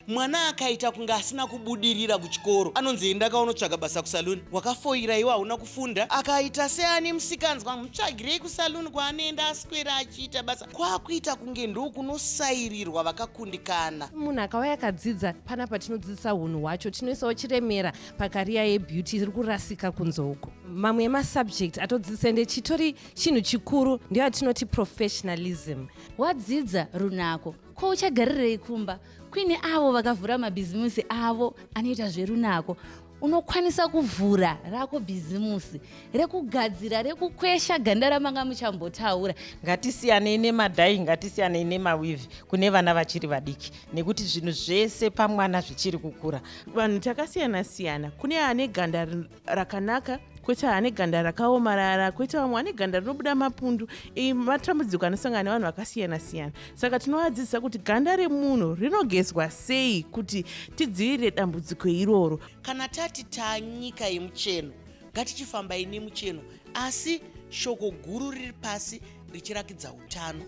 Mwana akaita kunge asina kubudirira kuchikoro anonzi enda kaunotsvaga basa kusaluni. Wakafoira iwe, hauna kufunda. Akaita seani musikanzwa, mutsvagirei kusaluni kwaanoenda aswera achiita basa. Kwakuita kunge ndokunosairirwa vakakundikana. Munhu akauya akadzidza panapa, tinodzidzisa unhu hwacho, tinoisawo chiremera pacareer yebeauty iri kurasika kunze uko. Mamwe emasubject atodzidzisa, ende chitori chinhu chikuru ndiyo atinoti professionalism. Wadzidza runako, ko uchagarirei kumba kuine avo vakavhura mabhizimusi avo anoita zverunako? Unokwanisa kuvhura rako bhizimusi rekugadzira, rekukwesha ganda ramanga muchambotaura. Ngatisiyanei nemadye, ngatisiyanei nemaweave kune vana vachiri vadiki, nekuti zvinhu zvese pamwana zvichiri kukura. Vanhu takasiyana siyana. Kune ane ganda rakanaka, kwoita ane ganda rakaomarara, kwoita vamwe vane ganda rinobuda mapundu. Matambudziko anosangana nevanhu vakasiyana siyana, saka tinovadzidzisa kuti ganda remunhu rinogezwa sei kuti tidzivirire dambudziko iroro. Kana tati tanyika yemucheno, ngatichifambai nemucheno, asi shoko guru riri pasi richirakidza utano.